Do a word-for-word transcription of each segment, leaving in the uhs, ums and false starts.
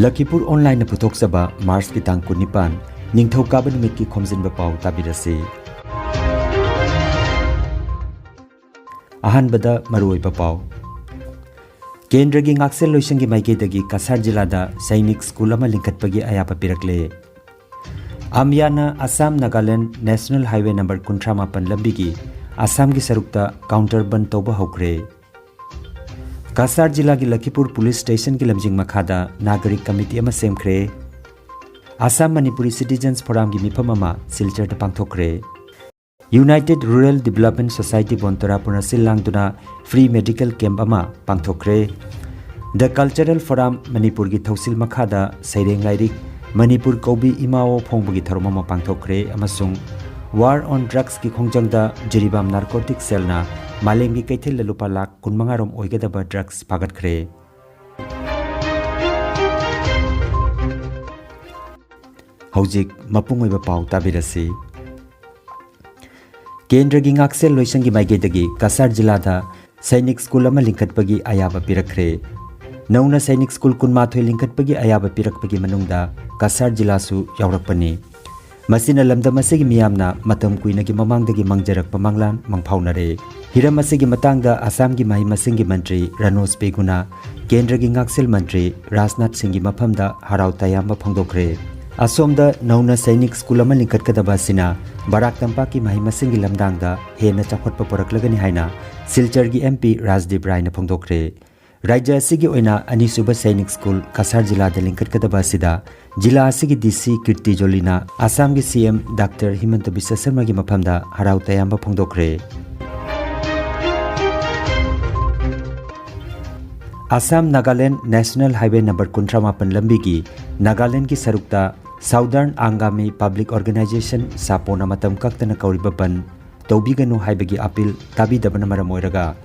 ꯂꯈꯤꯄꯨꯔ ꯑꯣꯟꯂꯥꯏꯟꯅ ꯄꯨꯊꯣꯛꯆꯕ ꯃꯥꯔꯆꯀꯤ ꯇꯥꯡ ꯀꯨꯟꯅꯤꯄꯥꯟ, ꯅꯤꯡꯊꯧꯀꯥꯕ ꯅꯨꯃꯤꯠꯀꯤ ꯈꯣꯝꯖꯤꯟꯕ ꯄꯥꯎ ꯇꯥꯕꯤꯔꯁꯤ꯫ ꯑꯍꯥꯟꯕꯗ ꯃꯔꯨꯑꯣꯏꯕ ꯄꯥꯎ꯫ ꯀꯦꯟꯗ꯭ꯔꯒꯤ ꯉꯥꯛꯁꯦꯜ ꯂꯣꯏꯁꯪꯒꯤ ꯃꯥꯏꯀꯩꯗꯒꯤ ꯀꯁꯥꯔ ꯖꯤꯂꯥꯗ ꯁꯩꯅꯤꯛ ꯁ꯭ꯀꯨꯜ ꯑꯃ ꯂꯤꯡꯈꯠꯄꯒꯤ ꯑꯌꯥꯕ ꯄꯤꯔꯛꯂꯦ꯫ ꯑꯝꯌꯥꯅ Assam Nagaland national highway number ꯀꯨꯟꯊ꯭ꯔꯥ ꯃꯥꯄꯟ ꯂꯝꯕꯤꯒꯤ ꯑꯁꯥꯝꯒꯤ ꯁꯔꯨꯛꯇ ꯀꯥꯎꯟꯇꯔ ꯕꯟ ꯇꯧꯕ ꯍꯧꯈ꯭ꯔꯦ꯫ ꯀꯁꯥꯔ ꯖꯤꯂꯥꯒꯤ ꯂꯈꯤꯄꯨꯔ ꯄꯨꯂꯤꯁ ꯁ꯭ꯇꯦꯁꯟꯒꯤ ꯂꯝꯖꯤꯡ ꯃꯈꯥꯗ ꯅꯥꯒꯔꯤꯛ ꯀꯃꯤꯇꯤ ꯑꯃ ꯁꯦꯝꯈ꯭ꯔꯦ꯫ ꯑꯁꯥꯝ ꯃꯅꯤꯄꯨꯔꯤ ꯁꯤꯇꯤꯖꯟꯁ ꯐꯣꯔꯝꯒꯤ ꯃꯤꯐꯝ ꯑꯃ ꯁꯤꯜꯆꯔꯗ ꯄꯥꯡꯊꯣꯛꯈ꯭ꯔꯦ꯫ ꯌꯨꯅꯥꯏꯇꯦꯗ ꯔꯨꯔꯦꯜ ꯗꯤꯕꯦꯂꯞꯃꯦꯟ ꯁꯣꯁꯥꯏꯇꯤ ꯕꯣꯟꯇꯣꯔꯥꯄꯨꯔꯅ ꯁꯤꯜ ꯂꯥꯡꯗꯨꯅ ꯐ꯭ꯔꯤ ꯃꯦꯗꯤꯀꯦꯜ ꯀꯦꯝꯞ ꯑꯃ ꯄꯥꯡꯊꯣꯛꯈ꯭ꯔꯦ꯫ ꯗ ꯀꯜꯆꯔꯦꯜ ꯐꯣꯔꯝ ꯃꯅꯤꯄꯨꯔꯒꯤ ꯊꯧꯁꯤꯜ ꯃꯈꯥꯗ ꯁꯩꯔꯦꯡ ꯂꯥꯏꯔꯤꯛ ꯃꯅꯤꯄꯨꯔ ꯀꯧꯕꯤ ꯏꯃꯥꯑꯣ ꯐꯣꯡꯕꯒꯤ ꯊꯧꯔꯝ ꯑꯃ ꯄꯥꯡꯊꯣꯛꯈ꯭ꯔꯦ ꯑꯃꯁꯨꯡ War on Drugsꯀꯤ ꯈꯣꯡꯖꯪꯗ ꯖꯤꯔꯤꯕꯥꯝ ꯅꯥꯔꯀꯣꯇꯤꯛ ꯁꯦꯜꯅ ꯃꯥꯂꯦꯝꯒꯤ ꯀꯩꯊꯦꯜꯗ ꯂꯨꯄꯥ ꯂꯥꯈ ꯀꯨꯟꯃꯉꯥ ꯔꯣꯝ ꯑꯣꯏꯒꯗꯕ ꯗ꯭ꯔꯒꯁ ꯐꯥꯒꯠꯈ꯭ꯔꯦ꯫ ꯍꯧꯖꯤꯛ ꯃꯄꯨꯡ ꯑꯣꯏꯕ ꯄꯥꯎ ꯇꯥꯕꯤꯔꯁꯤ꯫ ꯀꯦꯟꯗ꯭ꯔꯒꯤ ꯉꯥꯛꯁꯦꯜ ꯂꯣꯏꯁꯪꯒꯤ ꯃꯥꯏꯀꯩꯗꯒꯤ ꯀꯁꯥꯔ ꯖꯤꯂꯥꯗ ꯁꯩꯅꯤꯛ ꯁ꯭ꯀꯨꯜ ꯑꯃ ꯂꯤꯡꯈꯠꯄꯒꯤ ꯑꯌꯥꯕ ꯄꯤꯔꯛꯈ꯭ꯔꯦ꯫ ꯅꯧꯅ ꯁꯩꯅꯤꯛ ꯁ꯭ꯀꯨꯜ ꯀꯨꯟꯃꯥꯊꯣꯏ ꯂꯤꯡꯈꯠꯄꯒꯤ ꯑꯌꯥꯕ ꯄꯤꯔꯛꯄꯒꯤ ꯃꯅꯨꯡꯗ ꯀꯁꯥꯔ ꯖꯤꯂꯥꯁꯨ ꯌꯥꯎꯔꯛꯄꯅꯤ꯫ ꯃꯁꯤꯅ ꯂꯝꯗꯝ ꯑꯁꯤꯒꯤ ꯃꯤꯌꯥꯝꯅ ꯃꯇꯝ ꯀꯨꯏꯅꯒꯤ ꯃꯃꯥꯡꯗꯒꯤ ꯃꯪꯖꯔꯛꯄ ꯃꯪꯂꯥꯟ ꯃꯪꯐꯥꯎꯅꯔꯦ꯫ ꯍꯤꯔꯝ ꯑꯁꯤꯒꯤ ꯃꯇꯥꯡꯗ ꯑꯁꯥꯝꯒꯤ ꯃꯍꯩ ꯃꯁꯤꯡꯒꯤ ꯃꯟꯇ꯭ꯔꯤ ꯔꯥꯅꯣꯖ ꯄꯦꯒꯨꯅ ꯀꯦꯟꯗ꯭ꯔꯒꯤ ꯉꯥꯛꯁꯦꯜ ꯃꯟꯇ꯭ꯔꯤ ꯔꯥꯖꯅꯥꯊ ꯁꯤꯡꯒꯤ ꯃꯐꯝꯗ ꯍꯔꯥꯎ ꯇꯌꯥꯝꯕ ꯐꯣꯡꯗꯣꯛꯈ꯭ꯔꯦ꯫ ꯑꯁꯣꯝꯗ ꯅꯧꯅ ꯁꯩꯅꯤꯛ ꯁ꯭ꯀꯨꯜ ꯑꯃ ꯂꯤꯡꯈꯠꯀꯗꯕ ꯑꯁꯤꯅ ꯕꯔꯥꯛ ꯇꯝꯄꯥꯛꯀꯤ ꯃꯍꯩ ꯃꯁꯤꯡꯒꯤ ꯂꯝꯗꯥꯡꯗ ꯍꯦꯟꯅ ꯆꯥꯎꯈꯠꯄ ꯄꯨꯔꯛꯂꯒꯅꯤ ꯍꯥꯏꯅ ꯁꯤꯜꯆꯔꯒꯤ ꯑꯦꯝ ꯄꯤ ꯔꯥꯖꯗꯤꯞ ꯔꯥꯏꯅ ꯐꯣꯡꯗꯣꯛꯈ꯭ꯔꯦ꯫ ꯔꯥꯖ꯭ꯌ ꯑꯁꯤꯒꯤ ꯑꯣꯏꯅ ꯑꯅꯤꯁꯨꯕ ꯁꯩꯅꯤꯛ ꯁ꯭ꯀꯨꯜ ꯀꯁꯥꯔ ꯖꯤꯂꯥꯗ ꯂꯤꯡꯈꯠꯀꯗꯕ ꯑꯁꯤꯗ ꯖꯤꯂꯥ ꯑꯁꯤꯒꯤ ꯗꯤ ꯁꯤ ꯀꯤꯔꯇꯤ ꯖꯣꯂꯤꯅ ꯑꯁꯥꯝꯒꯤ ꯁꯤ ꯑꯦꯝ ꯗꯥꯛꯇꯔ ꯍꯤꯃꯟꯇ ꯕꯤꯁ꯭ꯋ ꯁꯔꯃꯒꯤ ꯃꯐꯝꯗ ꯍꯔꯥꯎ ꯇꯌꯥꯝꯕ ꯐꯣꯡꯗꯣꯛꯈ꯭ꯔꯦ꯫ Assam Nagaland national highway number ꯀꯨꯟꯊ꯭ꯔꯥ ꯃꯥꯄꯟ ꯂꯝꯕꯤꯒꯤ ꯅꯥꯒꯥꯂꯦꯟꯒꯤ ꯁꯔꯨꯛꯇ ꯁꯥꯎꯗꯔꯟ ꯑꯥꯡꯒꯥꯃꯤ ꯄꯕ꯭ꯂꯤꯛ ꯑꯣꯔꯒꯅꯥꯏꯖꯦꯁꯟ, ꯁꯥꯄꯣꯅ ꯃꯇꯝ ꯀꯛꯇꯅ ꯀꯧꯔꯤꯕ ꯕꯟ ꯇꯧꯕꯤꯒꯅꯨ ꯍꯥꯏꯕꯒꯤ ꯑꯄꯤꯜ ꯇꯥꯕꯤꯗꯕꯅ ꯃꯔꯝ ꯑꯣꯏꯔꯒ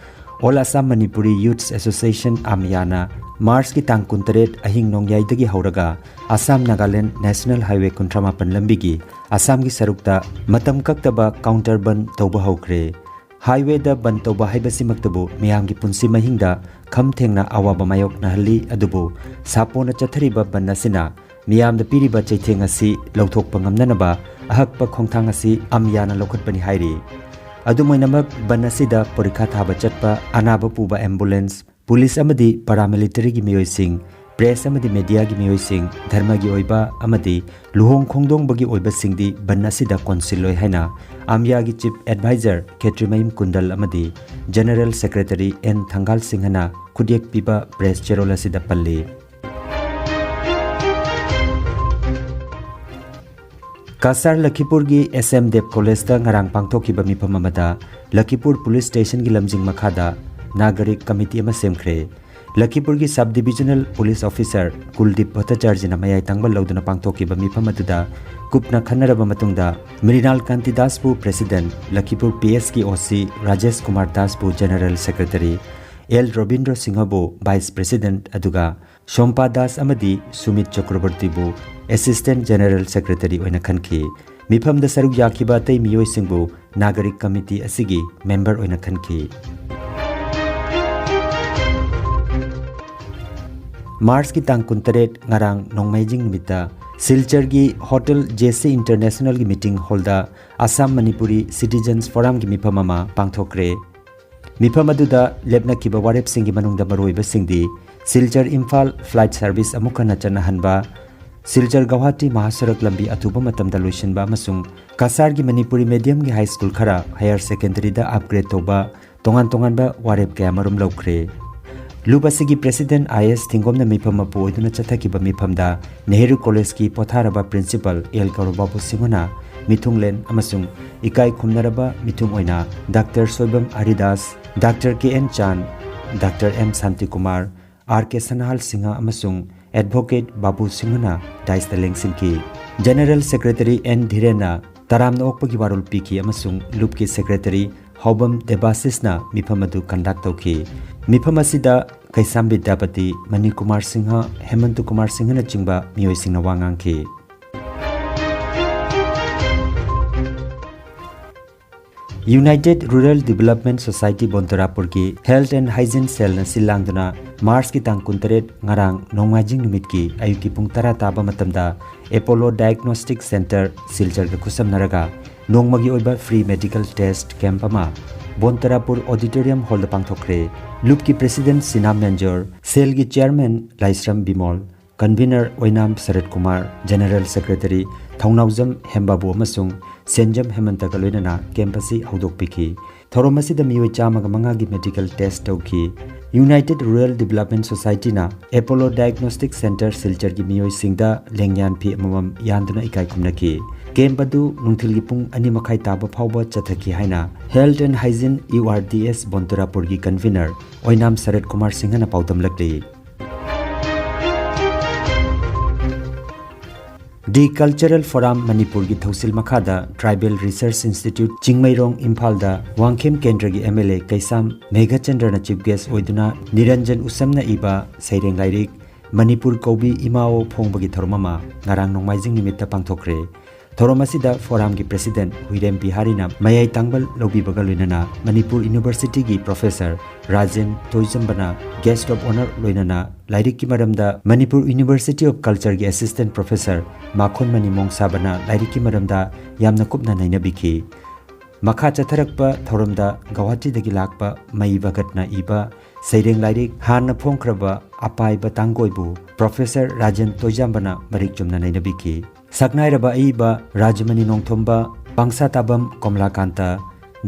All Assam Manipuri Youths Association, ꯑꯃꯌꯥꯅ ꯃꯥꯔꯆꯀꯤ ꯇꯥꯡ ꯀꯨꯟꯇꯔꯦꯠ ꯑꯍꯤꯡ ꯅꯣꯡꯌꯥꯏꯗꯒꯤ ꯍꯧꯔꯒ ꯑꯁꯥꯝ ꯅꯥꯒꯥꯂꯦꯟ ꯅꯦꯁꯅꯦꯜ ꯍꯥꯏꯋꯦ ꯀꯨꯟꯊ꯭ꯔꯥ ꯃꯥꯄꯟ ꯂꯝꯕꯤꯒꯤ ꯑꯁꯥꯝꯒꯤ ꯁꯔꯨꯛꯇ ꯃꯇꯝ ꯀꯛꯇꯕ ꯀꯥꯎꯟꯇꯔ ꯕꯟ ꯇꯧꯕ ꯍꯧꯈ꯭ꯔꯦ꯫ ꯍꯥꯏꯋꯦꯗ ꯕꯟ ꯇꯧꯕ ꯍꯥꯏꯕꯁꯤꯃꯛꯇꯕꯨ ꯃꯤꯌꯥꯝꯒꯤ ꯄꯨꯟꯁꯤ ꯃꯍꯤꯡꯗ ꯈꯝ ꯊꯦꯡꯅ ꯑꯋꯥꯕ ꯃꯥꯌꯣꯛꯅꯍꯜꯂꯤ꯫ ꯑꯗꯨꯕꯨ ꯁꯥꯄꯣꯟꯅ ꯆꯠꯊꯔꯤꯕ ꯕꯟ ꯑꯁꯤꯅ ꯃꯤꯌꯥꯝꯗ ꯄꯤꯔꯤꯕ ꯆꯩꯊꯦꯡ ꯑꯁꯤ ꯂꯧꯊꯣꯛꯄ ꯉꯝꯅꯅꯕ ꯑꯍꯛꯄ ꯈꯣꯡꯊꯥꯡ ꯑꯁꯤ ꯑꯝꯌꯥꯅ ꯂꯧꯈꯠꯄꯅꯤ ꯍꯥꯏꯔꯤ꯫ ꯑꯗꯨꯝ ꯑꯣꯏꯅꯃꯛ, ꯕꯟ ꯑꯁꯤꯗ ꯄꯔꯤꯈꯥ ꯊꯥꯕ ꯆꯠꯄ, ꯑꯅꯥꯕ ꯄꯨꯕ ꯑꯦꯝꯕꯨꯂꯦꯟꯁ, ꯄꯨꯂꯤꯁ ꯑꯃꯗꯤ ꯄꯥꯔꯥꯃꯤꯂꯤꯇꯔꯤꯒꯤ ꯃꯤꯑꯣꯏꯁꯤꯡ, ꯄ꯭ꯔꯦꯁ ꯑꯃꯗꯤ ꯃꯦꯗꯤꯌꯥꯒꯤ ꯃꯤꯑꯣꯏꯁꯤꯡ, ꯙꯔꯃꯒꯤ ꯑꯣꯏꯕ ꯑꯃꯗꯤ ꯂꯨꯍꯣꯡ ꯈꯣꯡꯗꯣꯡꯕꯒꯤ ꯑꯣꯏꯕꯁꯤꯡꯗꯤ ꯕꯟ ꯑꯁꯤꯗ ꯀꯣꯟꯁꯤꯜꯂꯣꯏ ꯍꯥꯏꯅ ꯑꯝꯌꯥꯒꯤ ꯆꯤꯐ ꯑꯦꯗꯚꯥꯏꯖꯔ ꯈꯦꯇ꯭ꯔꯤꯃꯌꯨꯝ ꯀꯨꯟꯗꯜ ꯑꯃꯗꯤ ꯖꯦꯅꯔꯦꯜ ꯁꯦꯀ꯭ꯔꯦꯇꯔꯤ ꯑꯦꯟ ꯊꯪꯒꯥꯜ ꯁꯤꯡꯍꯅ ꯈꯨꯠꯌꯦꯛ ꯄꯤꯕ ꯄ꯭ꯔꯦꯁ ꯆꯦꯔꯣꯜ ꯑꯁꯤꯗ ꯄꯜꯂꯤ꯫ ꯀꯁꯥꯔ ꯂꯈꯤꯄꯨꯔꯒꯤ ꯑꯦꯁ ꯑꯦꯝ ꯗꯦꯕ ꯀꯣꯂꯦꯖꯇ ꯉꯔꯥꯡ ꯄꯥꯡꯊꯣꯛꯈꯤꯕ ꯃꯤꯐꯝ ꯑꯃꯗ ꯂꯈꯤꯄꯨꯔ ꯄꯨꯂꯤꯁ ꯁ꯭ꯇꯦꯁꯟꯒꯤ ꯂꯝꯖꯤꯡ ꯃꯈꯥꯗ ꯅꯥꯒꯔꯤꯛ ꯀꯃꯤꯇꯤ ꯑꯃ ꯁꯦꯝꯈ꯭ꯔꯦ꯫ ꯂꯈꯤꯄꯨꯔꯒꯤ ꯁꯕ ꯗꯤꯕꯤꯖꯅꯦꯜ ꯄꯨꯂꯤꯁ ꯑꯣꯐꯤꯁꯔ ꯀꯨꯜꯗꯤꯞ ꯚꯠꯇꯥꯆꯥꯔꯖꯤꯅ ꯃꯌꯥꯏ ꯊꯪꯕ ꯂꯧꯗꯨꯅ ꯄꯥꯡꯊꯣꯛꯈꯤꯕ ꯃꯤꯐꯝ ꯑꯗꯨꯗ ꯀꯨꯞꯅ ꯈꯟꯅꯔꯕ ꯃꯇꯨꯡꯗ ꯃ꯭ꯔꯤꯅꯥꯜ ꯀꯥꯟꯇꯤ ꯗꯥꯁꯄꯨ ꯄ꯭ꯔꯦꯁꯤꯗꯦꯟꯠ, ꯂꯈꯤꯄꯨꯔ ꯄꯤ ꯑꯦꯁꯀꯤ ꯑꯣ ꯁꯤ ꯔꯥꯖꯦꯁ ꯀꯨꯃꯥꯔ ꯗꯥꯁꯄꯨ ꯖꯦꯅꯔꯦꯜ ꯁꯦꯀ꯭ꯔꯦꯇꯔꯤ, ꯑꯦꯜ ꯔꯣꯕꯤꯟꯗ꯭ꯔꯣ ꯁꯤꯡꯍꯕꯨ ꯚꯥꯏꯁ ꯄ꯭ꯔꯦꯁꯤꯗꯦꯟꯠ, ꯑꯗꯨꯒ ꯁꯣꯝꯄꯥ ꯗꯥꯁ ꯑꯃꯗꯤ ꯁꯨꯃꯤꯠ ꯆꯀ꯭ꯔꯕꯔꯇꯤꯕꯨ ꯑꯦꯁꯤꯁꯇꯦꯟꯠ ꯖꯦꯅꯔꯦꯜ ꯁꯦꯀ꯭ꯔꯦꯇꯔꯤ ꯑꯣꯏꯅ ꯈꯟꯈꯤ꯫ ꯃꯤꯐꯝꯗ ꯁꯔꯨꯛ ꯌꯥꯈꯤꯕ ꯑꯇꯩ ꯃꯤꯑꯣꯏꯁꯤꯡꯕꯨ ꯅꯥꯒꯔꯤꯛ ꯀꯃꯤꯇꯤ ꯑꯁꯤꯒꯤ ꯃꯦꯝꯕꯔ ꯑꯣꯏꯅ ꯈꯟꯈꯤ꯫ ꯃꯥꯔꯆꯀꯤ ꯇꯥꯡ ꯀꯨꯟꯇꯔꯦꯠ, ꯉꯔꯥꯡ ꯅꯣꯡꯃꯥꯏꯖꯤꯡ ꯅꯨꯃꯤꯠꯇ ꯁꯤꯜꯆꯔꯒꯤ ꯍꯣꯇꯦꯜ ꯖꯦ ꯁꯤ ꯏꯟꯇꯔꯅꯦꯁꯅꯦꯜꯒꯤ ꯃꯤꯇꯤꯡ ꯍꯣꯜꯗ ꯑꯁꯥꯝ ꯃꯅꯤꯄꯨꯔꯤ ꯁꯤꯇꯤꯖꯟꯁ ꯐꯣꯔꯝꯒꯤ ꯃꯤꯐꯝ ꯑꯃ ꯄꯥꯡꯊꯣꯛꯈ꯭ꯔꯦ꯫ ꯃꯤꯐꯝ ꯑꯗꯨꯗ ꯂꯦꯞꯅꯈꯤꯕ ꯋꯥꯔꯦꯞꯁꯤꯡꯒꯤ ꯃꯅꯨꯡꯗ ꯃꯔꯨꯑꯣꯏꯕꯁꯤꯡꯗꯤ ꯁꯤꯜꯆꯔ ꯏꯝꯐꯥꯜ ꯐ꯭ꯂꯥꯏꯠ ꯁꯔꯚꯤꯁ ꯑꯃꯨꯛ ꯍꯟꯅ ꯆꯠꯅꯍꯟꯕ, ꯁꯤꯜꯆꯔ ꯒꯧꯍꯥꯇꯤ ꯃꯍꯥꯁꯔꯛ ꯂꯝꯕꯤ ꯑꯊꯨꯕ ꯃꯇꯝꯗ ꯂꯣꯏꯁꯤꯟꯕ ꯑꯃꯁꯨꯡ ꯀꯁꯥꯔꯒꯤ ꯃꯅꯤꯄꯨꯔꯤ ꯃꯦꯗꯤꯌꯝꯒꯤ ꯍꯥꯏ ꯁ꯭ꯀꯨꯜ ꯈꯔ ꯍꯥꯌꯔ ꯁꯦꯀꯦꯟꯗꯔꯤꯗ ꯑꯞꯒ꯭ꯔꯦꯗ ꯇꯧꯕ, ꯇꯣꯉꯥꯟ ꯇꯣꯉꯥꯟꯕ ꯋꯥꯔꯦꯞ ꯀꯌꯥꯃꯔꯨꯝ ꯂꯧꯈ꯭ꯔꯦ꯫ ꯂꯨꯞ ꯑꯁꯤꯒꯤ ꯄ꯭ꯔꯦꯁꯤꯗꯦꯟꯠ ꯑꯥꯏ ꯑꯦꯁ ꯊꯤꯡꯒꯣꯝꯅ ꯃꯤꯐꯝ ꯃꯄꯨ ꯑꯣꯏꯗꯨꯅ ꯆꯠꯊꯈꯤꯕ ꯃꯤꯐꯝꯗ ꯅꯦꯍꯔꯨ ꯀꯣꯂꯦꯖꯀꯤ ꯄꯣꯊꯥꯔꯕ ꯄ꯭ꯔꯤꯟꯁꯤꯄꯥꯜ ꯑꯦꯜ ꯒꯧꯔꯕꯥꯕꯨ ꯁꯤꯡꯍꯅ ꯃꯤꯊꯨꯡꯂꯦꯟ ꯑꯃꯁꯨꯡ ꯏꯀꯥꯏ ꯈꯨꯝꯅꯔꯕ ꯃꯤꯊꯨꯡ ꯑꯣꯏꯅ doctor Soibam Haridas, doctor K N Chan, doctor M Shantikumar, R K Sanahal Singha ꯑꯃꯁꯨꯡ ꯑꯦꯗꯚꯣꯀꯦꯠ ꯕꯥꯕꯨ ꯁꯤꯡꯍꯅ ꯗꯥꯏꯁꯇ ꯂꯦꯡꯁꯤꯟꯈꯤ꯫ ꯖꯦꯅꯔꯦꯜ ꯁꯦꯀ꯭ꯔꯦꯇꯔꯤ ꯑꯦꯟ ꯙꯤꯔꯦꯟꯅ ꯇꯔꯥꯝꯅ ꯑꯣꯛꯄꯒꯤ ꯋꯥꯔꯣꯜ ꯄꯤꯈꯤ ꯑꯃꯁꯨꯡ ꯂꯨꯞꯀꯤ ꯁꯦꯀ꯭ꯔꯦꯇꯔꯤ ꯍꯥꯎꯕꯝ ꯗꯦꯕꯥꯁꯤꯁꯅ ꯃꯤꯐꯝ ꯑꯗꯨ ꯀꯟꯗꯛ ꯇꯧꯈꯤ꯫ ꯃꯤꯐꯝ ꯑꯁꯤꯗ ꯀꯩꯁꯥꯝ ꯕꯤꯗ꯭ꯌꯥꯄꯇꯤ, ꯃꯅꯤ ꯀꯨꯃꯥꯔ ꯁꯤꯡꯍ, ꯍꯦꯃꯟꯇ ꯀꯨꯃꯥꯔ ꯁꯤꯡꯍꯅꯆꯤꯡꯕ ꯃꯤꯑꯣꯏꯁꯤꯡꯅ ꯋꯥ ꯉꯥꯡꯈꯤ꯫ United Rural Development Society ꯕꯣꯟꯇꯔꯥꯄꯨꯔꯒꯤ Health and Hygiene Cellꯅ ꯁꯤꯜ ꯂꯥꯡꯗꯨꯅ ꯃꯥꯔꯆꯀꯤ ꯇꯥꯡ ꯀꯨꯟꯇꯔꯦꯠ, ꯉꯔꯥꯡ ꯅꯣꯡꯃꯥꯏꯖꯤꯡ ꯅꯨꯃꯤꯠꯀꯤ ꯑꯌꯨꯛꯀꯤ ꯄꯨꯡ ꯇꯔꯥ ꯇꯥꯕ ꯃꯇꯝꯗ Apollo Diagnostic Centre ꯁꯤꯜꯆꯔꯒ ꯈꯨꯠꯁꯝꯅꯔꯒ ꯅꯣꯡꯃꯒꯤ ꯑꯣꯏꯕ free medical test camp ꯑꯃ ꯕꯣꯟꯇꯔꯥꯄꯨꯔ Auditorium Hallꯗ ꯄꯥꯡꯊꯣꯛꯈ꯭ꯔꯦ꯫ ꯂꯨꯞꯀꯤ President ꯁꯤꯅꯥꯝ ꯃꯦꯟꯖꯣꯔ, ꯁꯦꯜꯒꯤ Chairman ꯂꯥꯏꯁ꯭ꯔꯝ ꯕꯤꯃꯣꯜ, Convener ꯑꯣꯏꯅꯥꯝ ꯁꯔꯠ ꯀꯨꯃꯥꯔ, General Secretary ꯊꯧꯅꯥꯎꯖꯝ ꯍꯦꯝꯕꯥꯕꯨ ꯑꯃꯁꯨꯡ ꯁꯦꯟꯖꯝ ꯍꯦꯃꯟꯇꯒ ꯂꯣꯏꯅꯅ camp ꯑꯁꯤ ꯍꯧꯗꯣꯛꯄꯤꯈꯤ꯫ ꯊꯧꯔꯝ ꯑꯁꯤꯗ ꯃꯤꯑꯣꯏ ꯆꯥꯝꯃꯒ ꯃꯉꯥꯒꯤ medical test ꯇꯧꯈꯤ꯫ United Rural Development Societyꯅ Apollo Diagnostic Centre ꯁꯤꯜꯆꯔꯒꯤ ꯃꯤꯑꯣꯏꯁꯤꯡꯗ ꯂꯦꯡꯌꯥꯟ ꯐꯤ ꯑꯃꯃꯝ ꯌꯥꯟꯗꯨꯅ ꯏꯀꯥꯏ ꯈꯨꯝꯅꯈꯤ꯫ Camp ꯑꯗꯨ ꯅꯨꯡꯊꯤꯜꯒꯤ ꯄꯨꯡ ꯑꯅꯤ ꯃꯈꯥꯏ ꯇꯥꯕ ꯐꯥꯎꯕ ꯆꯠꯊꯈꯤ ꯍꯥꯏꯅ Health and Hygiene URDS ꯕꯣꯟꯇꯔꯥꯄꯨꯔꯒꯤ Convener ꯑꯣꯏꯅꯥꯝ ꯁꯔꯠ ꯀꯨꯃꯥꯔ ꯁꯤꯡꯍꯅ ꯄꯥꯎꯗꯝꯂꯛꯂꯤ꯫ The Cultural Forum ꯃꯅꯤꯄꯨꯔꯒꯤ ꯊꯧꯁꯤꯜ ꯃꯈꯥꯗ Tribal Research Institute ꯆꯤꯡꯃꯩꯔꯣꯡ ꯏꯝꯐꯥꯜꯗ ꯋꯥꯡꯈꯦꯝ ꯀꯦꯟꯗ꯭ꯔꯒꯤ MLA ꯀꯩꯁꯥꯝ ꯃꯦꯘꯆꯟꯗ꯭ꯔꯅ Chief Guest ꯑꯣꯏꯗꯨꯅ ꯅꯤꯔꯟꯖꯟ ꯎꯁꯝꯅ ꯏꯕ ꯁꯩꯔꯦꯡ ꯂꯥꯏꯔꯤꯛ ꯃꯅꯤꯄꯨꯔ ꯀꯧꯕꯤ ꯏꯃꯥꯑꯣ ꯐꯣꯡꯕꯒꯤ ꯊꯧꯔꯝ ꯑꯃ ꯉꯔꯥꯡ ꯅꯣꯡꯃꯥꯏꯖꯤꯡ ꯅꯨꯃꯤꯠꯇ ꯄꯥꯡꯊꯣꯛꯈ꯭ꯔꯦ꯫ ꯊꯧꯔꯝ ꯑꯁꯤꯗ Forumꯒꯤ President ꯍꯨꯏꯔꯦꯝ ꯕꯤꯍꯥꯔꯤꯅ ꯃꯌꯥꯏ ꯇꯥꯡꯕ ꯂꯧꯕꯤꯕꯒ ꯂꯣꯏꯅꯅ Manipur Universityꯒꯤ Professor Rajen ꯇꯣꯏꯖꯝꯕꯅ Guest of Honour ꯂꯣꯏꯅꯅ ꯂꯥꯏꯔꯤꯛꯀꯤ ꯃꯔꯝꯗ, Manipur University of Cultureꯒꯤ Assistant Professor ꯃꯥꯈꯣꯟꯃꯅꯤ ꯃꯣꯡꯁꯥꯕꯅ ꯂꯥꯏꯔꯤꯛꯀꯤ ꯃꯔꯝꯗ ꯌꯥꯝꯅ ꯀꯨꯞꯅ ꯅꯩꯅꯕꯤꯈꯤ꯫ ꯃꯈꯥ ꯆꯠꯊꯔꯛꯄ ꯊꯧꯔꯝꯗ ꯒꯧꯍꯥꯇꯤꯗꯒꯤ ꯂꯥꯛꯄ ꯃꯩ ꯚꯒꯠꯅ ꯏꯕ ꯁꯩꯔꯦꯡ ꯂꯥꯏꯔꯤꯛ ꯍꯥꯟꯅ ꯐꯣꯡꯈ꯭ꯔꯕ ꯑꯄꯥꯏꯕ ꯇꯥꯡꯒꯣꯏꯕꯨ Professor ꯔꯥꯖꯦꯟ ꯇꯣꯏꯖꯥꯝꯕꯅ ꯃꯔꯤꯛ ꯆꯨꯝꯅ ꯅꯩꯅꯕꯤꯈꯤ꯫ ꯁꯛꯅꯥꯏꯔꯕ ꯑꯏꯕ Rajmani ꯅꯣꯡꯊꯣꯝꯕ, ꯄꯥꯡꯁꯥ ꯇꯥꯕꯝ ꯀꯣꯃꯂꯥꯀꯥꯟꯇ,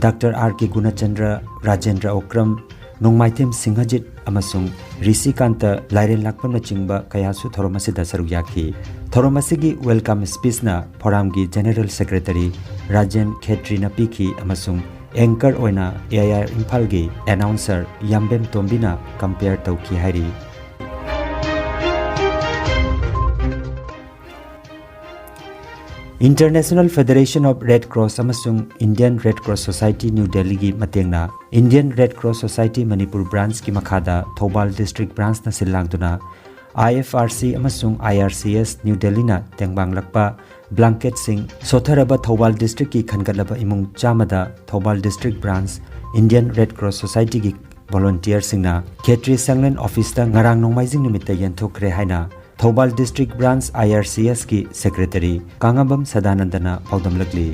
Doctor R K ꯒꯨꯅꯆꯟꯗ꯭ꯔ, Rajendra Okram, ꯅꯣꯡꯃꯥꯏꯊꯦꯝ ꯁꯤꯡꯍꯖꯤꯠ ꯑꯃꯁꯨꯡ ꯔꯤꯁꯤꯀꯥꯟꯇ ꯂꯥꯏꯔꯦꯟ ꯂꯥꯛꯄꯝꯅꯆꯤꯡꯕ ꯀꯌꯥꯁꯨ ꯊꯧꯔꯝ ꯑꯁꯤꯗ ꯁꯔꯨꯛ ꯌꯥꯈꯤ꯫ ꯊꯧꯔꯝ ꯑꯁꯤꯒꯤ Welcome Speechꯅ Forumꯒꯤ General Secretary ꯔꯥꯖꯦꯟ ꯈꯦꯇ꯭ꯔꯤꯅ ꯄꯤꯈꯤ ꯑꯃꯁꯨꯡ anchor ꯑꯣꯏꯅ AIR ꯏꯝꯐꯥꯜꯒꯤ announcer ꯌꯥꯝꯕꯦꯝ ꯇꯣꯝꯕꯤꯅ compere ꯇꯧꯈꯤ ꯍꯥꯏꯔꯤ꯫ International Federation of Red Cross ꯑꯃꯁꯨꯡ Indian Red Cross Society New Delhiꯒꯤ ꯃꯇꯦꯡꯅ Indian Red Cross Society Manipur branchꯀꯤ ꯃꯈꯥꯗ ꯊꯧꯕꯥꯜ district branchꯅ ꯁꯤꯜ ꯂꯥꯡꯗꯨꯅ IFRC ꯑꯃꯁꯨꯡ IRCS New Delhiꯅ ꯇꯦꯡꯕꯥꯡꯂꯛꯄ ꯕ꯭ꯂꯥꯡꯀꯦꯠꯁꯤꯡ, ꯁꯣꯠꯊꯔꯕ ꯊꯧꯕꯥꯜ ꯗꯤꯁꯇ꯭ꯔꯤꯛꯀꯤ ꯈꯟꯒꯠꯂꯕ ꯏꯃꯨꯡ ꯆꯥꯝꯃꯗ Thoubal district branch Indian red cross ꯁꯣꯁꯥꯏꯇꯤꯒꯤ ꯚꯣꯂꯨꯟꯇꯤꯌꯔꯁꯤꯡꯅ ꯈꯦꯇ꯭ꯔꯤ ꯁꯪꯂꯦꯟ ꯑꯣꯐꯤꯁꯇ ꯉꯔꯥꯡ ꯅꯣꯡꯃꯥꯏꯖꯤꯡ ꯅꯨꯃꯤꯠꯇ ꯌꯦꯟꯊꯣꯛꯈ꯭ꯔꯦ ꯍꯥꯏꯅ ꯊꯧꯕꯥꯜ ꯗꯤꯁꯇ꯭ꯔꯤꯛ ꯕ꯭ꯔꯥꯟꯁ IRCSꯀꯤ ꯁꯦꯀ꯭ꯔꯦꯇꯔꯤ ꯀꯥꯉꯝꯕꯝ ꯁꯗꯥꯅꯟꯗꯅ ꯄꯥꯎꯗꯝꯂꯛꯂꯤ꯫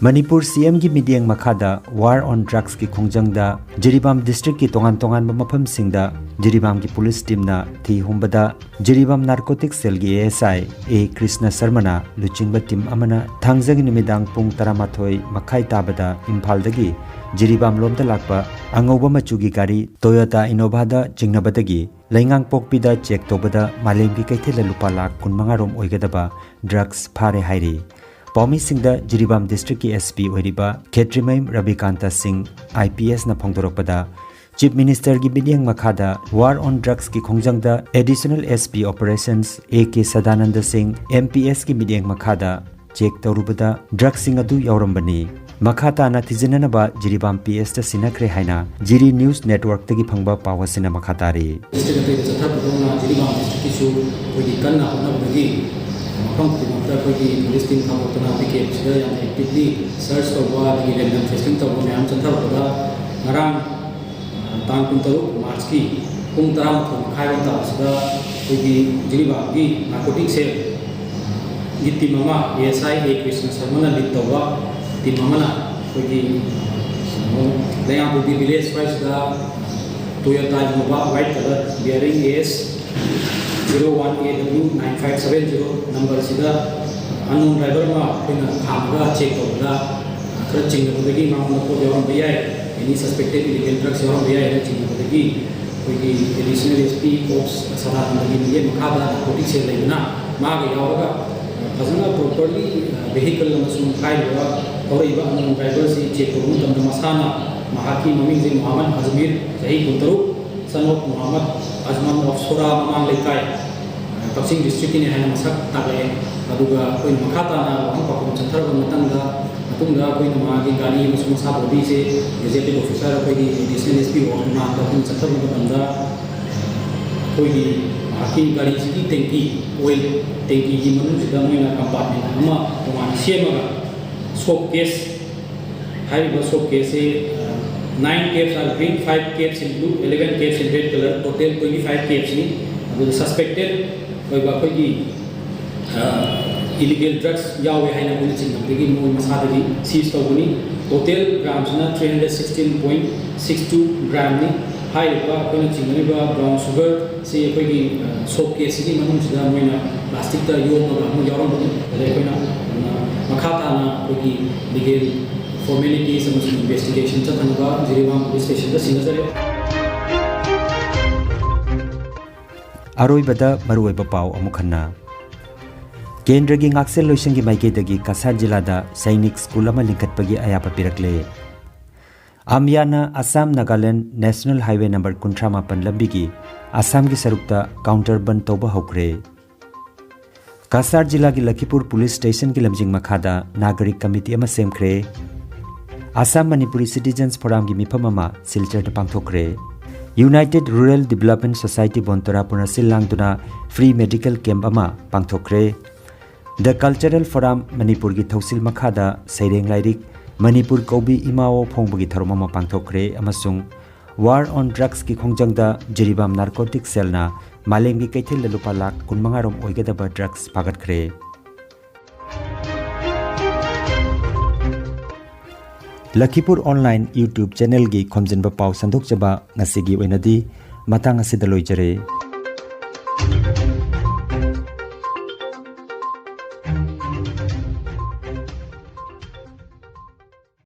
ꯃꯅꯤꯄꯨꯔ CMꯒꯤ ꯃꯤꯠꯌꯦꯡ ꯃꯈꯥꯗ War on Drugsꯀꯤ ꯈꯣꯡꯖꯪꯗ ꯖꯤꯔꯤꯕꯥꯝ ꯗꯤꯁꯇ꯭ꯔꯤꯛꯀꯤ ꯇꯣꯉꯥꯟ ꯇꯣꯉꯥꯟꯕ ꯃꯐꯝꯁꯤꯡꯗ ꯖꯤꯔꯤꯕꯥꯝꯒꯤ ꯄꯨꯂꯤꯁ ꯇꯤꯝꯅ ꯊꯤ ꯍꯨꯝꯕꯗ ꯖꯤꯔꯤꯕꯥꯝ ꯅꯥꯔꯀꯣꯇꯤꯛ ꯁꯦꯜꯒꯤ ASI A ꯀ꯭ꯔꯤꯁꯅ ꯁꯔꯃꯅ ꯂꯨꯆꯤꯡꯕ ꯇꯤꯝ ꯑꯃꯅ ꯊꯥꯡꯖꯒꯤ ꯅꯨꯃꯤꯗꯥꯡ ꯄꯨꯡ ꯇꯔꯥꯃꯥꯊꯣꯏ ꯃꯈꯥꯏ ꯇꯥꯕꯗ ꯏꯝꯐꯥꯜꯗꯒꯤ ꯖꯤꯔꯤꯕꯥꯝ ꯂꯣꯝꯗ ꯂꯥꯛꯄ ꯑꯉꯧꯕ ꯃꯆꯨꯒꯤ ꯒꯥꯔꯤ Toyota Innovaꯗ ꯆꯤꯡꯅꯕꯗꯒꯤ ꯂꯩꯉꯥꯡꯄꯣꯛꯄꯤꯗ ꯆꯦꯛ ꯇꯧꯕꯗ ꯃꯥꯂꯦꯝꯒꯤ ꯀꯩꯊꯦꯜꯗ ꯂꯨꯄꯥ ꯂꯥꯈ ꯀꯨꯟꯃꯉꯥ ꯔꯣꯝ ꯑꯣꯏꯒꯗꯕ ꯗ꯭ꯔꯒꯁ ꯐꯥꯔꯦ ꯍꯥꯏꯔꯤ꯫ ꯄꯥꯎꯃꯤꯁꯤꯡꯗ ꯖꯤꯔꯤꯕꯥꯝ ꯗꯤꯁꯇ꯭ꯔꯤꯛꯀꯤ SP ꯑꯣꯏꯔꯤꯕ ꯈꯦꯇ꯭ꯔꯤꯃꯌꯨꯝ ꯔꯕꯤꯀꯥꯟꯇ ꯁꯤꯡ IPSꯅ ꯐꯣꯡꯗꯣꯔꯛꯄꯗ, ꯆꯤꯐ ꯃꯤꯅꯤꯁꯇꯔꯒꯤ ꯃꯤꯠꯌꯦꯡ ꯃꯈꯥꯗ War on Drugsꯀꯤ ꯈꯣꯡꯖꯪꯗ Additional SP Operations A K Sadananda ꯁꯤꯡ MPSꯀꯤ ꯃꯤꯠꯌꯦꯡ ꯃꯈꯥꯗ ꯆꯦꯛ ꯇꯧꯔꯨꯕꯗ ꯗ꯭ꯔꯒꯁꯤꯡ ꯑꯗꯨ ꯌꯥꯎꯔꯝꯕꯅꯤ꯫ ꯃꯈꯥ ꯇꯥꯅ ꯊꯤꯖꯤꯟꯅꯅꯕ ꯖꯤꯔꯤꯕꯥꯝ PSꯇ ꯁꯤꯟꯅꯈ꯭ꯔꯦ ꯍꯥꯏꯅ ꯖꯤꯔꯤ ꯅ꯭ꯌꯨꯁ ꯅꯦꯠꯋꯥꯔꯛꯇꯒꯤ ꯐꯪꯕ ꯄꯥꯎ ꯑꯁꯤꯅ ꯃꯈꯥ ꯇꯥꯔꯤ꯫ ꯗꯤꯁꯇ꯭ꯔꯤꯛ ꯑꯇꯩꯗ ꯆꯠꯊꯕꯗꯧꯅ ꯖꯤꯔꯤꯕꯥꯝ ꯗꯤꯁꯇ꯭ꯔꯤꯛꯀꯤꯁꯨ ꯑꯩꯈꯣꯏꯒꯤ ꯀꯟꯅ ꯍꯣꯠꯅꯕꯗꯒꯤ ꯃꯐꯝ ꯈꯨꯗꯤꯡꯃꯛꯇ ꯑꯩꯈꯣꯏꯒꯤ ꯄꯨꯂꯤꯁ ꯇꯤꯝ ꯊꯥꯗꯣꯛꯇꯅ ꯄꯤꯀꯦꯠꯁꯤꯗ ꯌꯥꯝꯅ ꯑꯦꯛꯇꯤꯚꯂꯤ ꯁꯔꯆ ꯇꯧꯕ ꯑꯗꯒꯤ ꯔꯦꯟꯗꯝ ꯇꯦꯁꯇꯤꯡ ꯇꯧꯕ ꯃꯌꯥꯝ ꯆꯠꯊꯔꯛꯄꯗ ꯉꯔꯥꯡ, ꯑ, ꯇꯥꯡ ꯀꯨꯟꯇꯔꯨꯛ ꯃꯥꯔꯆꯀꯤ ꯄꯨꯡ ꯇꯔꯥꯃꯥꯊꯣꯏ ꯃꯈꯥꯏꯔꯣꯝ ꯇꯥꯕꯁꯤꯗ ꯑꯩꯈꯣꯏꯒꯤ ꯖꯤꯔꯤꯕꯥꯝꯒꯤ ꯅꯥꯔꯀꯣꯇꯤꯛ ꯁꯦꯜꯒꯤ ꯇꯤꯝ ꯑꯃ, ASI A ꯀ꯭ꯔꯤꯁꯅ ꯁꯔꯃꯅ ꯂꯤꯗ ꯇꯧꯕ ꯇꯤꯝ ꯑꯃꯅ ꯑꯩꯈꯣꯏꯒꯤ, ꯑ, ꯂꯩꯉꯥꯡꯄꯣꯛꯄꯤ ꯚꯤꯂꯦꯖ ꯁ꯭ꯋꯥꯏꯁꯤꯗ Toyota Innova white colour bearing AS zero one A W nine five seven zero ꯅꯝꯕꯔꯁꯤꯗ unknown driver ꯑꯃ ꯑꯩꯈꯣꯏꯅ ꯈꯥꯝꯃꯒ ꯆꯦꯛ ꯇꯧꯕꯗ ꯈꯔ ꯆꯤꯡꯅꯕꯗꯒꯤ ꯃꯉꯣꯟꯗ ꯄꯣꯠ ꯌꯥꯎꯔꯝꯕ ꯌꯥꯏ, any suspected illegal drugs ꯌꯥꯎꯔꯝꯕ ꯌꯥꯏ ꯍꯥꯏꯅ ꯆꯤꯡꯅꯕꯗꯒꯤ ꯑꯩꯈꯣꯏꯒꯤ Additional SP Ops ꯁꯗꯥꯅꯟꯗꯒꯤ ꯃꯤꯠꯌꯦꯡ ꯃꯈꯥꯗ ꯅꯥꯔꯀꯣꯇꯤꯛ ꯁꯦꯜ ꯂꯩꯕꯅ ꯃꯥꯒ ꯌꯥꯎꯔꯒ ꯐꯖꯅ properly vehicle ꯑꯃꯁꯨꯡ ꯍꯥꯏꯔꯤꯕ ꯊꯧꯔꯛꯏꯕ unknown driverꯁꯤ ꯆꯦꯛ ꯇꯧꯕ ꯃꯇꯝꯗ ꯃꯁꯥꯅ ꯃꯍꯥꯛꯀꯤ ꯃꯃꯤꯡꯁꯦ ꯃꯣꯍꯥꯃꯗ ꯑꯖꯃꯤꯔ, ꯆꯍꯤ ꯀꯨꯟꯇꯔꯨꯛ, son of ꯃꯣꯍꯥꯃꯗ ꯑꯖꯃꯟ of ꯁꯣꯔꯥ ꯃꯃꯥꯡ ꯂꯩꯀꯥꯏ, ꯀꯛꯆꯤꯡ ꯗꯤꯁꯇ꯭ꯔꯤꯛꯀꯤꯅꯤ ꯍꯥꯏꯅ ꯃꯁꯛ ꯇꯥꯛꯂꯛꯑꯦ꯫ ꯑꯗꯨꯒ ꯑꯩꯈꯣꯏꯅ ꯃꯈꯥ ꯇꯥꯅ ꯋꯥꯍꯪ ꯄꯥꯎꯈꯨꯝ ꯆꯠꯊꯔꯕ ꯃꯇꯝꯗ, ꯃꯇꯨꯡꯗ ꯑꯩꯈꯣꯏꯅ ꯃꯥꯒꯤ ꯒꯥꯔꯤ ꯑꯃꯁꯨꯡ ꯃꯁꯥ ꯕꯣꯗꯤꯁꯦ ꯒꯦꯖꯦꯇꯦꯠ ꯑꯣꯐꯤꯁꯥꯔ ꯑꯩꯈꯣꯏꯒꯤ Additional SP ꯑꯣꯐ ꯃꯅꯥꯛꯇ ꯑꯩꯈꯣꯏꯅ ꯆꯠꯊꯕ ꯃꯇꯝꯗ ꯑꯩꯈꯣꯏꯒꯤ ꯑꯩꯈꯣꯏ ꯒꯥꯔꯤꯁꯤꯒꯤ ꯇꯦꯡꯀꯤ, ꯑꯣꯏꯜ ꯇꯦꯡꯀꯤꯒꯤ ꯃꯅꯨꯡꯁꯤꯗ ꯃꯣꯏꯅ ꯀꯝꯄꯥꯔꯠꯃꯦꯟ ꯑꯃ ꯇꯣꯉꯥꯟꯅ ꯁꯦꯝꯃꯒ, ꯁꯣꯞ ꯀꯦꯁ, ꯍꯥꯏꯔꯤꯕ shop ꯀꯦꯁꯁꯦ nine caps are green, five caps in blue, eleven caps in red color, total twenty five capsꯅꯤ꯫ ꯑꯗꯨꯒ ꯁꯁꯄꯦꯛꯇꯦꯠ ꯑꯣꯏꯕ ꯑꯩꯈꯣꯏꯒꯤ ꯏꯂꯤꯒꯦꯜ ꯗ꯭ꯔꯒꯁ ꯌꯥꯎꯋꯦ ꯍꯥꯏꯅ ꯑꯩꯈꯣꯏꯅ ꯆꯤꯡꯅꯕꯗꯒꯤ ꯃꯣꯏ ꯃꯁꯥꯗꯒꯤ ꯁꯤꯖ ꯇꯧꯕꯅꯤ꯫ ꯇꯣꯇꯦꯜ ꯒ꯭ꯔꯥꯝꯁꯤꯅ three hundred sixteen point six two gram ꯅꯤ꯫ ꯍꯥꯏꯔꯤꯕ ꯑꯩꯈꯣꯏꯅ ꯆꯤꯡꯅꯔꯤꯕ ꯕ꯭ꯔꯥꯎꯟ ꯁꯨꯒꯔꯁꯤ ꯑꯩꯈꯣꯏꯒꯤ ꯁꯣꯞ ꯀꯦꯁꯁꯤꯒꯤ ꯃꯅꯨꯡꯁꯤꯗ ꯃꯣꯏꯅ ꯄ꯭ꯂꯥꯁꯇꯤꯛꯇ ꯌꯣꯝꯃꯒ ꯑꯃ ꯌꯥꯎꯔꯝꯕꯅꯤ꯫ ꯑꯗ ꯑꯩꯈꯣꯏꯅ ꯃꯈꯥ ꯇꯥꯅ ꯑꯩꯈꯣꯏꯒꯤ ꯂꯤꯒꯦꯜ ꯐꯣꯔꯃꯦꯂꯤꯇꯤꯁ ꯑꯃꯁꯨꯡ ꯏꯟꯚꯦꯁꯇꯤꯒꯦꯁꯟ ꯆꯠꯊꯅꯕ ꯖꯤꯔꯤꯕꯥꯝ ꯄꯨꯂꯤꯁ ꯁ꯭ꯇꯦꯁꯟꯗ ꯁꯤꯟꯅꯖꯔꯦ꯫ ꯑꯔꯣꯏꯕꯗ ꯃꯔꯨꯑꯣꯏꯕ ꯄꯥꯎ ꯑꯃꯨꯛ ꯍꯟꯅ꯫ ꯀꯦꯟꯗ꯭ꯔꯒꯤ ꯉꯥꯛꯁꯦꯜ ꯂꯣꯏꯁꯪꯒꯤ ꯃꯥꯏꯀꯩꯗꯒꯤ ꯀꯁꯥꯔ ꯖꯤꯂꯥꯗ ꯁꯩꯅꯤꯛ ꯁ꯭ꯀꯨꯜ ꯑꯃ ꯂꯤꯡꯈꯠꯄꯒꯤ ꯑꯌꯥꯕ ꯄꯤꯔꯛꯂꯦ꯫ ꯑꯝꯌꯥꯅ Assam Nagaland national highway number ꯀꯨꯟꯊ꯭ꯔꯥ ꯃꯥꯄꯟ ꯂꯝꯕꯤꯒꯤ ꯑꯁꯥꯝꯒꯤ ꯁꯔꯨꯛꯇ ꯀꯥꯎꯟꯇꯔ ꯕꯟ ꯇꯧꯕ ꯍꯧꯈ꯭ꯔꯦ꯫ ꯀꯁꯥꯔ ꯖꯤꯂꯥꯒꯤ ꯂꯈꯤꯄꯨꯔ ꯄꯨꯂꯤꯁ ꯁ꯭ꯇꯦꯁꯟꯒꯤ ꯂꯝꯖꯤꯡ ꯃꯈꯥꯗ ꯅꯥꯒꯔꯤꯛ ꯀꯃꯤꯇꯤ ꯑꯃ ꯁꯦꯝꯈ꯭ꯔꯦ꯫ ꯑꯁꯥꯝ ꯃꯅꯤꯄꯨꯔꯤ ꯁꯤꯇꯤꯖꯟꯁ ꯐꯣꯔꯝꯒꯤ ꯃꯤꯐꯝ ꯑꯃ ꯁꯤꯜꯆꯔꯗ ꯄꯥꯡꯊꯣꯛꯈ꯭ꯔꯦ꯫ ꯌꯨꯅꯥꯏꯇꯦꯗ ꯔꯨꯔꯦꯜ ꯗꯤꯕꯦꯂꯞꯃꯦꯟ ꯁꯣꯁꯥꯏꯇꯤ ꯕꯣꯟꯇꯣꯔꯥꯄꯨꯔꯅ ꯁꯤꯜ ꯂꯥꯡꯗꯨꯅ ꯐ꯭ꯔꯤ ꯃꯦꯗꯤꯀꯦꯜ ꯀꯦꯝꯞ ꯑꯃ ꯄꯥꯡꯊꯣꯛꯈ꯭ꯔꯦ꯫ ꯗ ꯀꯜꯆꯔꯦꯜ ꯐꯣꯔꯝ ꯃꯅꯤꯄꯨꯔꯒꯤ ꯊꯧꯁꯤꯜ ꯃꯈꯥꯗ ꯁꯩꯔꯦꯡ ꯂꯥꯏꯔꯤꯛ ꯃꯅꯤꯄꯨꯔ ꯀꯧꯕꯤ ꯏꯃꯥꯋꯣ ꯐꯣꯡꯕꯒꯤ ꯊꯧꯔꯝ ꯑꯃ ꯄꯥꯡꯊꯣꯛꯈ꯭ꯔꯦ ꯑꯃꯁꯨꯡ ꯋꯥꯔ ꯑꯣꯟ ꯗ꯭ꯔꯒꯁꯀꯤ ꯈꯣꯡꯖꯪꯗ ꯖꯤꯔꯤꯕꯥꯝ ꯅꯥꯔꯀꯣꯇꯤꯛ ꯁꯦꯜꯅ ꯃꯥꯂꯦꯝꯒꯤ ꯀꯩꯊꯦꯜꯗ ꯂꯨꯄꯥ ꯂꯥꯈ ꯀꯨꯟꯃꯉꯥ ꯔꯣꯝ ꯑꯣꯏꯒꯗꯕ ꯗ꯭ꯔꯒꯁ ꯐꯥꯒꯠꯈ꯭ꯔꯦ꯫ ꯂꯈꯤꯄꯨꯔ ꯑꯣꯟꯂꯥꯏꯟ YouTube ꯆꯦꯅꯦꯜꯒꯤ ꯈꯣꯝꯖꯤꯟꯕ ꯄꯥꯎ ꯁꯟꯗꯣꯛꯆꯕ ꯉꯁꯤꯒꯤ ꯑꯣꯏꯅꯗꯤ ꯃꯇꯥꯡ ꯑꯁꯤꯗ ꯂꯣꯏꯖꯔꯦ꯫